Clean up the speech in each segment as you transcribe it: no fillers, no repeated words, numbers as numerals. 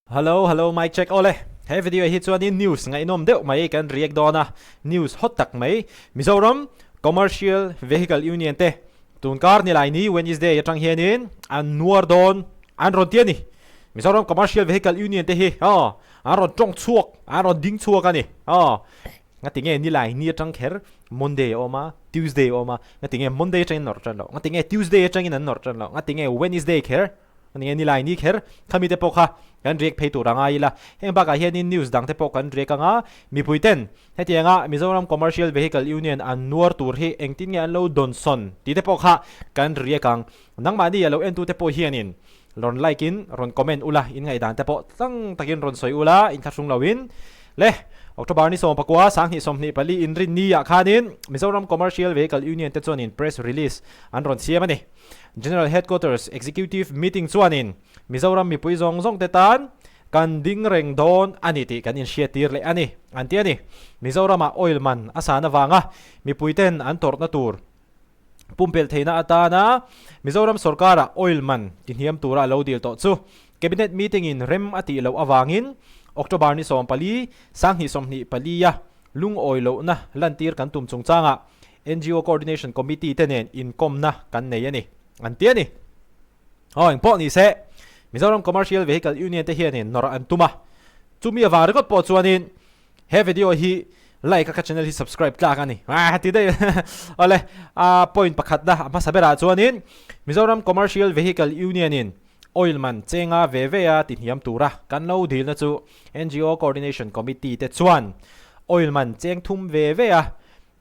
Hello hello mic check awle he video hi chuanin news ngaihnawm deuh mai kan react dawn a news hot tak mai Mizoram Commercial Vehicle Union te tunkar nilai ni Wednesday atang hianin an nuar dawn an rawn ti a ni Mizoram Commercial Vehicle Union te hi aw an rawn tawng chhuak an rawn ding chhuak a ni aw ngati nge nilai ni atang kher Monday a awm a Tuesday a awm a ngati nge Monday atangin an nawrh tan loh ngati nge Tuesday atangin an nawrh tan loh ngati nge Wednesday kher A ni e, nilai ni kher khami te pawh kha kan react phei tur a ngai ila. Heng bakah hianin news dang te pawh kan react anga, mipui ten hetianga Mizoram Commercial Vehicle Union an nuar tur hi engtin nge an lo dawnsawn tih te pawh kha kan react ang. Nangmahni a lo entu te pawh hianin rawn like in rawn comment ula, in ngaihdan te pawh tlang takin rawn sawi ula, inthlahrung loin le. October ni 14, 2024 inrinni ah khanin Mizoram Commercial Vehicle Union te chuanin press release an rawn siam a ni. General Headquarters Executive Meeting chuanin Mizoram mipui zawng zawng te tan kan ding reng dawn a ni tih kan inhriattir leh a ni, an ti a ni. Mizoramah oil man a san avanga mipui ten an tawrhna tur pumpelh theihna atana Mizoram sorkara oil man tihniam tura a lo dil tawh chu Cabinet Meeting in rem a tih loh avangin October ni 14, 2024 a lungawi lohna lantir kan tum chungchangah NGO Coordination Committee te nen inkawmna kan nei a ni, an ti a ni. Aw, engpawh ni se, Mizoram Commercial Vehicle Union te hianin nawrh an tum a, chumi avang ringawt pawh chuanin he video hi like a ka channel hi subscribe tlak a ni. Ah, ti daih. Awle, a point pakhatna a hmasa berah chuanin Mizoram Commercial Vehicle Union in Oil man chenga ve ve a tihniam tura kan lo dilna chu NGO Coordination Committee te chuan oil man cheng thum ve ve a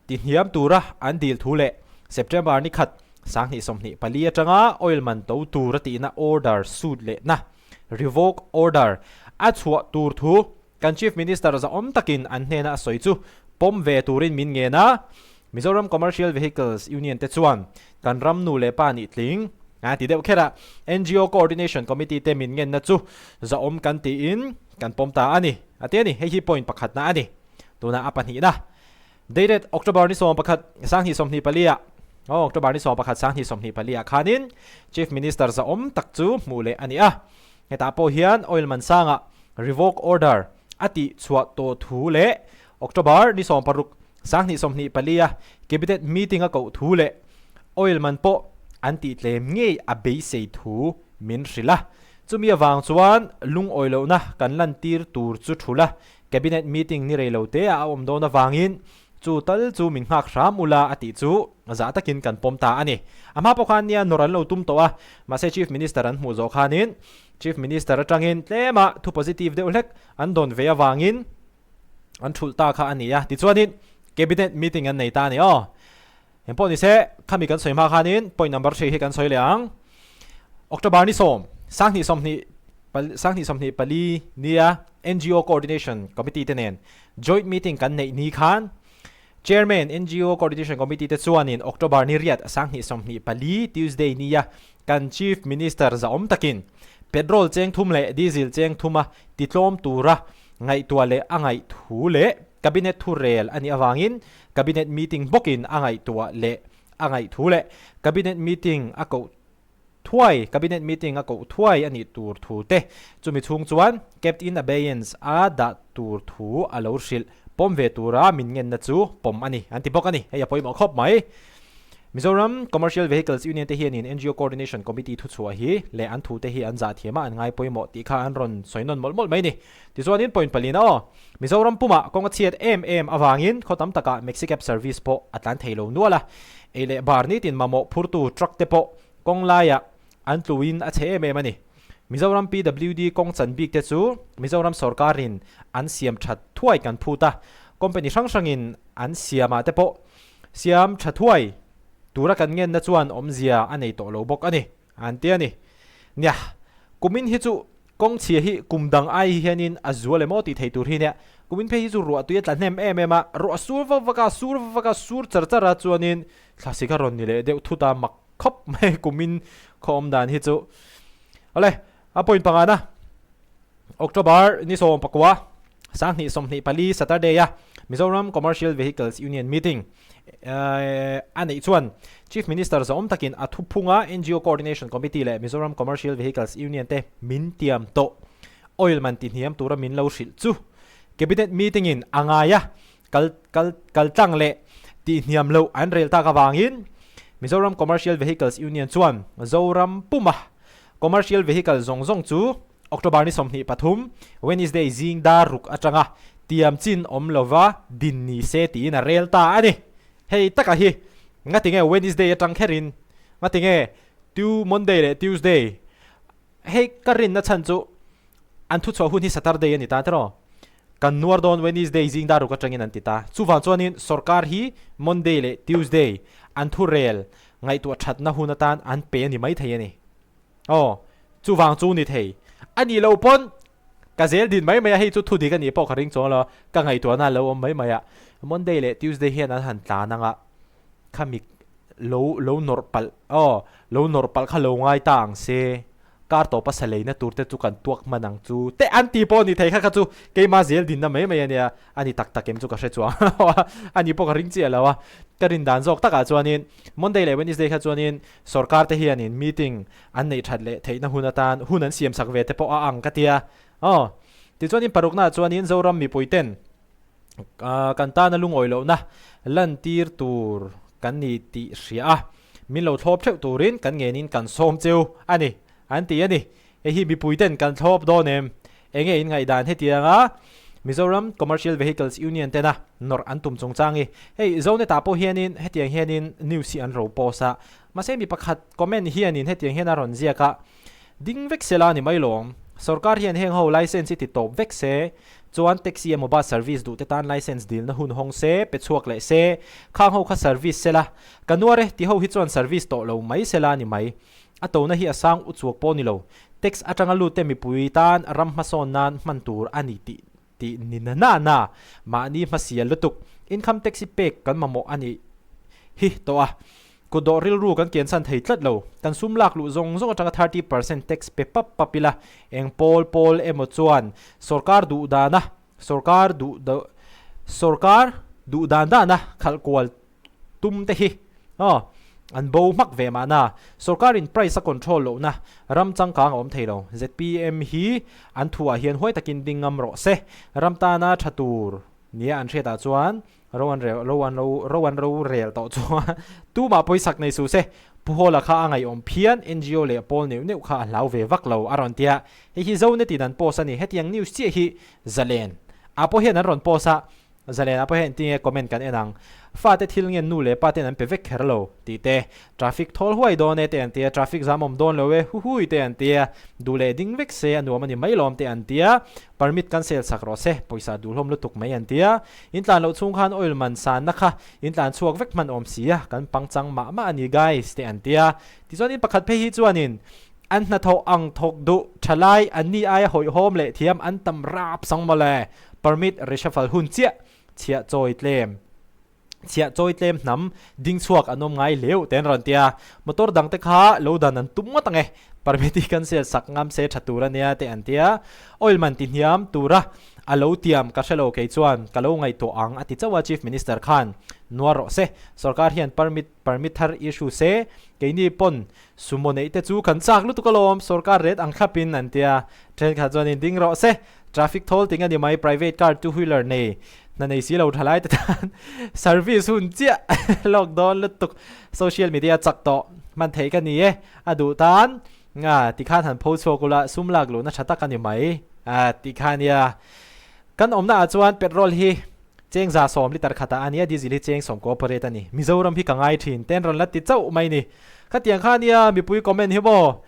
tihniam tura an dil thu leh September ni khat 2024 atanga oil man to tura tihna order sut lehna, revoke order, a chhuah tur thu Kan Chief Minister zahawm takin an hnena a sawi chu pawm ve turin min ngen a, Mizoram Commercial Vehicles Union te chuan kan ram nu leh pa nih tling a ti deuh kher a, NGO Coordination Committee te min ngenna chu zahawm kan tiin kan pawm ta a ni, a ti a ni. Hei hi point pakhatna a ni. Tunah a pahnihna. Dated October ni 11, 2024 ah, aw October ni 11, 2024 ah khanin Chief Minister zahawm tak chu hmuh leh a ni a. Hetah pawh hian oil man sangah revoke order a tih chhuah tawh thu leh October ni 16, 2024 a Cabinet meeting a koh thu leh oil man pawh an tih tlem ngei a beisei thu min hrilh a. Chumi avang chuan lungawi lohna kan lantir tur chu thul a, Cabinet meeting ni rei lo te ah a awm dawn avangin Chu tal chu min nghak hram ula a tih chu zah takin kan pawm ta a ni. A hma pawh khan nia nawr an lo tum tawh a, mahse Chief Minister an hmuh zawh khanin Chief Minister atangin tlema thu positive deuh hlek an dawn ve avangin an thulh ta kha a ni a. Tichuanin Cabinet meeting an nei ta a ni aw. Engpawh ni se, khami kan sawi hma khanin point number 3 hi kan sawi leh ang. October ni 10, 2024 nia NGO Coordination Committee te nen Joint meeting kan neih ni khan Chairman NGO Coordination Committee te chuanin October ni riat 2024 Tuesday nia kan Chief Minister zahawm takin petrol cheng thum leh diesel cheng thuma titlawm tura ngaihtuah leh a ngaih thu leh Cabinet thu rel a nih avangin Cabinet meeting bawkin a ngaihtuah leh a ngaih thu leh Cabinet meeting a koh Thuai, Cabinet meeting a koh thuai a nih tur thu te, chumi chhung chuan kept in abeyance a dah tur thu a lo hrilh pawm ve tura min ngenna chu pawm a ni, an ti bawk a ni. Hei a pawimawh khawp mai. Mizoram Commercial Vehicles Union te hianin NGO Coordination Committee thuchhuah hi leh an thute hi an zah thiam a, an ngai pawimawh tih kha an rawn sawi nawn mawlh mawlh mai a ni. Tichuanin point palina aw, Mizoram pumah kawng a chhiat em em avangin khaw tam takah Maxi Cab service pawh a tlan thei lo nual a, ei leh bar nitin mamawh phurtu truck te pawh kawng laiah an tluin a chhe em em a ni. Mizoram PWD kawng chan bik te chu Mizoram sorkarin an siam that thuai kan phut a, company hrang hrangin an siamah te pawh siam tha thuai tura kan ngenna chuan awmzia a nei tawh lo bawk a ni, an ti a ni. Nia, kumin hi chu kawng chhia hi kum dang ai hianin a zual emaw tih thei tur hi nia, kumin phei hi chu ruah tui a tla hnem em em a, ruah sur vak vak a, sur vak a, sur char char a chuanin Thlasik a rawn ni leh deuh thut a, mak khawp mai kumin khaw awm dan hi chu. Awle, a point pangana October ni 14, 2024 Saturday a Mizoram Commercial Vehicles Union meeting a neih chuan Chief Minister zawm takin a thuphunga NGO Coordination Committee leh Mizoram Commercial Vehicles Union te min tiam tawh. Oil man tihniam tura min lo hrilh chu Cabinet meeting in a ngai a, kal kal kal tlang leh tihniam loh an rel tak avangin Mizoram Commercial Vehicles Union chuan Zoram puma Commercial Vehicle zawng zawng chu October ni 23, Wednesday zing dar ruk atanga tiam chin awm lova din ni se tiin a rel ta a ni. Hei taka hi ngatinge Wednesday atang kherin ngatinge Tu Monday leh Tuesday Hei ka rinna chhan chu an thuchhuah hun hi Saturday a ni ta tiraw? Kan nuar dawn Wednesday zing dar ruk atangin an ti ta. Chuvang chuanin sorkar hi Monday leh Tuesday an thurel ngaihtuah thatna hun atan an pe a ni maithei a ni. Aw, chuvang chu ni thei. A nih loh pawn ka zel din mai mai a, hei chu thudik a nih pawh ka ring chuang lo, ka ngaihtuahna a lo awm mai mai a. Monday leh Tuesday hian an han tlan ang a, khami lo lo nawrh palh aw lo nawrh palh kha lo ngai ta ang se kar tawpa sa leina tur te chu kan tuak hman ang chu te an ti pawh a ni thei kha kha chu keima zel dinna mai mai a nia a ni tak tak em chu ka hre chuang lo a a ni pawh ka ring chiah lo a ka rin dan zawk takah chuanin Monday leh Wednesday kha chuanin sorkar te hianin meeting an neih that leh theihna hun atan hun an siam sak ve te pawh a ang ka tia aw tichuanin paruknaah chuanin Zoram mipui ten Kan tana lungawi lohna lantir tur kan ni tih hria a, min lo thlawp theuh turin kan ngenin kan sawm cheu a ni, an ti a ni. Hei hi mipuiten kan thlawp dawn em? Enge in ngaihdan hetianga Mizoram Commercial Vehicles Union tena nawrh an tum chungchang hi? Hei Zonetah pawh hianin hetiang hianin news hi an ro post a, mahse mi pakhat comment hianin hetiang hian a rawn ziak a, Ding vek se la ni mai lawm. Sorkar hian heng ho license hi ti tawp vek se, chuan taxi emaw bus service duh te tan license dilna hun hawng se, pe chhuak leh se, khang ho kha service se la, ka nuar e ti ho hi chuan service tawh lo mai se la ni mai. A tona hi a sang u chuak pawh ni lo. Tax atanga lut te mipui tan ram hmasawn nan hman tur a ni tih tih ni na na na. Mahni hmasial lutuk. Income tax hi pek kan mamawh a nih hi tawh a. Kutdawh rilru kan kiansan thei tlat lo. Kan sum lak luh zawng zawng atanga 30% tax pe pap pap ila, eng pawl pawl emaw chuan sorkar duh dana sorkar duh sorkar duh dan dana khalh kual tum te hi aw an bo hmak ve mahna. Sorkarin price a control lohna ram changkang a awm thei lo. Zpm hi an thuah hian huai takin ding ngam rawh se. Ram tana tha tur nia an hriatah chuan Ro an rel, ro an ro, ro an ro rel tawh chuan tumah pawisak nei suh se. Pu Hawla kha a ngaihawm phian, NGO leh pawl neuh neuh kha a hlau ve vak lo a rawn ti a. Hei hi Zone tin an post a ni, hetiang news chiah hi Zalen ah pawh hian an rawn post a, Zalen ah pawh hian engtin nge comment kan en ang. Fate thil ngen nu leh pa ten an pe vek kher lo tih te, traffic thawl huai dawn e te an ti a, traffic zam awm dawn lo e huhui te an ti a, duh leh ding vek se a nuam a ni mai lawm te an ti a, permit cancel sak rawh se, pawisa duhlawm lutuk mai an ti a. In tlan loh chhung khan oil man sanna kha in tlan chhuak vek hman awm si a, kan pangchang mah mah a ni guys te an ti a. Tichuan in pakhat phei hi chuanin an hnathawh ang thawk duh thalai an ni aia hawihhawm leh thiam an tam rap sang mawle. Permit reshuffle hun chiah chhiah chawi tlem chhiah chawi tlem hnam ding chhuak an awm ngai leuh te an rawn ti a. Motor dang te kha lo dan an tum ngawt ang e, permit hi cancel sak ngam se tha tur a nia te an ti a. Oil man ti hniam tura A lo tiam ka hre lo kei chuan ka lo ngaihtuah ang a ti chauh a Chief Minister khan nuar rawh se. Sorkar hian permit permit thar issue se keini pawn sumo neih te chu kan chak lutuk alawm sorkar ret ang thlap in an tia. Thenkhat chuan in ding rawh se. Traffic thawl ting a ni mai private car two wheeler nei hna nei si lo thalai te tan service hun chiah lawk dawn lutuk social media chak tawh hman theih ka ni e a duh tan Nga, tikhan han pho chhuak ula, sum lak luhna tha tak a ni mai. A, tikha nia. Kan awmna ah chuan petrol hi cheng 110 litre khatah a nia, diesel hi cheng 10 cooperate a ni. Mizoram hi ka ngai thin, ten rawn la ti chauh mai ni. Khatiang kha nia mipui comment hi maw?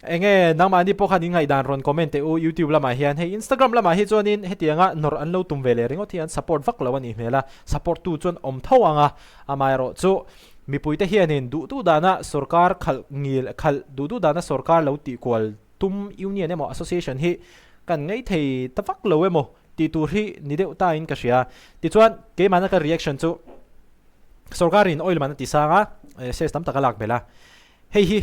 Enge nangmahni pawh khan in ngaihdan rawn comment teh u YouTube lamah hian. Hei Instagram lamah hi chuanin hetianga nawrh an lo tum ve leh ringawt hi an support vak lo a nih hmel a, support tu chuan awm tho ang a, amaherawh chu Mipuite hianin duh duh dana sorkar khalh ngil khalh duh duh dana sorkar lo tih kual tum union emaw association hi kan ngei thei ta vak lo emaw tih tur hi ni deuh ta in ka hria. Tichuan keimahna ka reaction chu sorkarin oil man a ti sang a, cess tam tak a lak belh a. Hei hi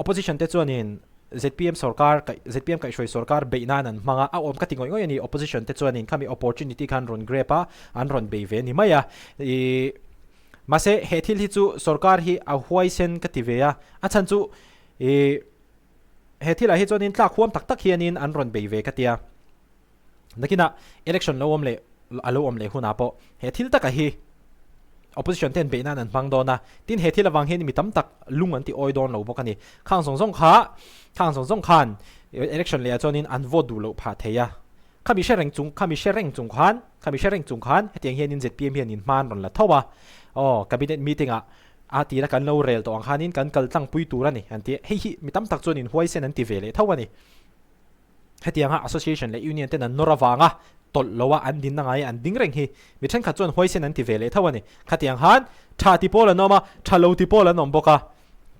opposition te chuanin zpm sorkar kaih zpm kaihhruai sorkar beih nan an hmang a, a awm ka ti ngawih ngawih a ni. Opposition te chuanin khami opportunity khan rawn grab a, an rawn bei ve ni mai a. Ih. Mahse, he thil hi chu sorkar hi a huaisen ka ti ve a, a chhan chu ih he thilah hi chuanin tlak huam tak tak hianin an rawn bei ve ka tia. Nakinah election lo awm leh a lo awm leh hunah pawh he thil taka hi opposition ten beih nan an hmang dawn a, tin he thil avang hian mi tam tak lung an ti awi dawn lo bawk a ni. Khang zawng zawng kha khang zawng zawng khan election leh ah chuanin an vote duh loh phah thei a. Khami hre reng chung khami hre reng chung khan khami hre reng chung khan hetiang hianin zpm hian in hma an rawn la tho a, aw cabinet meeting ah a tira kan lo rel tawh ang khanin kan kal tlangpui tur a ni an ti a, hei hi mi tam tak chuan in huaisen an ti ve leh tho a ni. Hetianga association leh union ten an nawr avanga tawlh lo a an dinna ngai an ding reng hi mi thenkhat chuan huaisen an ti ve leh tho a ni. Khatiang khan tha ti pawl an awm a, tha lo ti pawl an awm bawk a.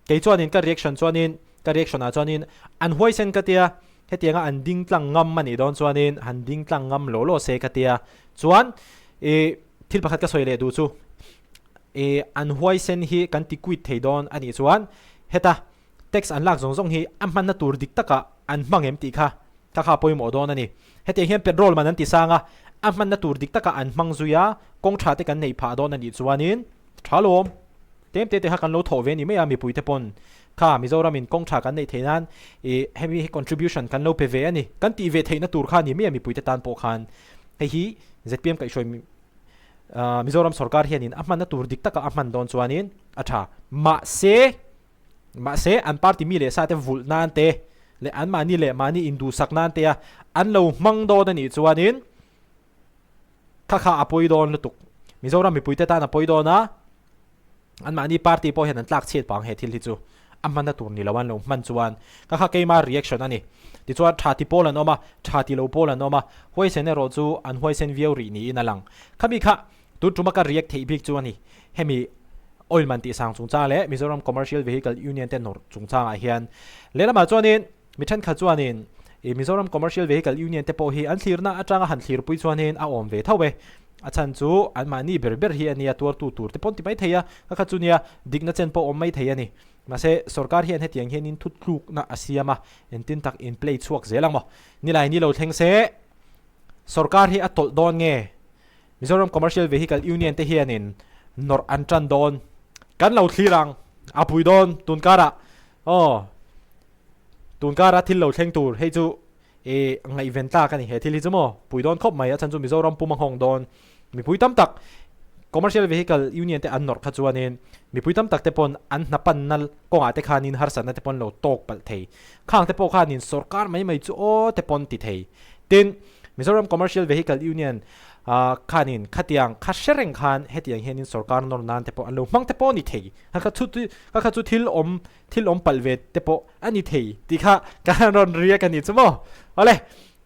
Kei chuanin ka reaction chuanin ka reaction ah chuanin an huaisen ka tia, hetianga an ding tlang ngam a nih dawn chuanin han ding tlang ngam law law se ka tia. Chuan ih thil pakhat ka sawi leh duh chu ih an huaisen hi kan ti quit thei dawn a nih chuan heta Tax an lak zawng zawng hi a hmanna tur dik takah an hmang em tih kha kha kha pawimawh dawn a ni. Hetiang hian petrol man an ti sang a, a hmanna tur dik takah an hmang zui a, kawng tha te kan neih phah dawn a nih chuanin tha lawm tlem te te kha kan lo thawh ve ni mai a mipui te pawn kha Mizoram in kawng tha kan neih theih nan ih hemi hi contribution kan lo pe ve a ni. Kan tih ve theihna tur kha a ni mai a mipui te tan pawh khan hei hi zpm kaihhruai Mizoram sorkar hianin a hmanna tur dik takah a hman dawn chuanin a tha. Mahse. Mahse, an party mi leh sa te vulh nan te leh anmahni leh mahni induhsak nan te a an lo hmang dawn a nih chuanin kha kha a pawi dawn lutuk. Mizoram mipuite tan a pawi dawn a, anmahni party pawh hian an tlak chhiat pang he thil hi chu a hmanna tur ni lo an lo hman chuan kha kha keima reaction a ni. Tichuan tha ti pawl an awm a, tha ti lo pawl an awm a, huaisen erawh chu an huaisen viau rih niin a lang. Khami kha Tun tuma ka react theih bik chu a ni. Hemi oil man tih sang chungchang leh Mizoram Commercial Vehicle Union te nawrh chungchangah hian lehlamah chuanin mi thenkhat chuanin ih Mizoram Commercial Vehicle Union te pawh hi an thlirna atanga han thlirpui chuanin a awm ve tho e. A chhan chu anmahni ber ber hi a nia tuartu tur te pawn ti mai thei a, ka kha chu nia dikna chen pawh awm mai thei a ni. Mahse sorkar hian hetiang hianin thutlukna a siam a, entin tak in play chhuak zel ang maw? Nilai ni lo thleng se sorkar hi a tawlh dawn nge? Mizoram Commercial Vehicle Union te hianin nawrh an tan dawn. Kan lo thlir ang, a pui dawn tun karah aw tun kara thil lo thleng tur hei chu i ngaihven tlak a ni he thil hi chu maw pui dawn khawp mai a chhan chu Mizoram pum a nghawng dawn. Mipui tam tak Commercial Vehicle Union te an nawrh kha chuanin mipui tam tak te pawn an hna panna kawngah te khanin harsatna te pawn lo tawk palh thei. Khang te pawh khanin sorkar mai mai chu aw te pawn ti thei. Tin, Mizoram Commercial Vehicle Union khanin khatiang kha hre reng khan hetiang hianin sorkar nawr nan te pawh an lo hmang te pawh a ni thei. Kha kha chu kha kha chu thil awm thil awm palh ve te pawh a ni thei tih kha kan rawn react a ni chu maw. Awle,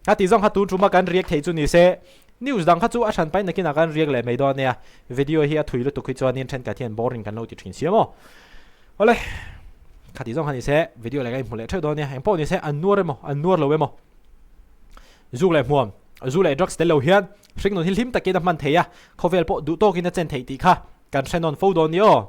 kha tih zawng kha tun tuma kan react thei chu ni se news dang kha chu a hran pai nakinah kan react leh mai dawn nia. Video hi a thui lutuk hi chuanin thenkhat hian boring kan lo ti thin sia maw. Awle, kha tih zawng kha ni se video leh ka inhmu leh theuh dawn nia. Engpawh ni se an nuar emaw an nuar lo emaw. Zu leh hmuam, zu leh drugs tel lo hian hringnun hi hlim takin a hman thei a, khawvel pawh duh tawkin a chen theih tih kha kan hre nawn fo dawn ni aw.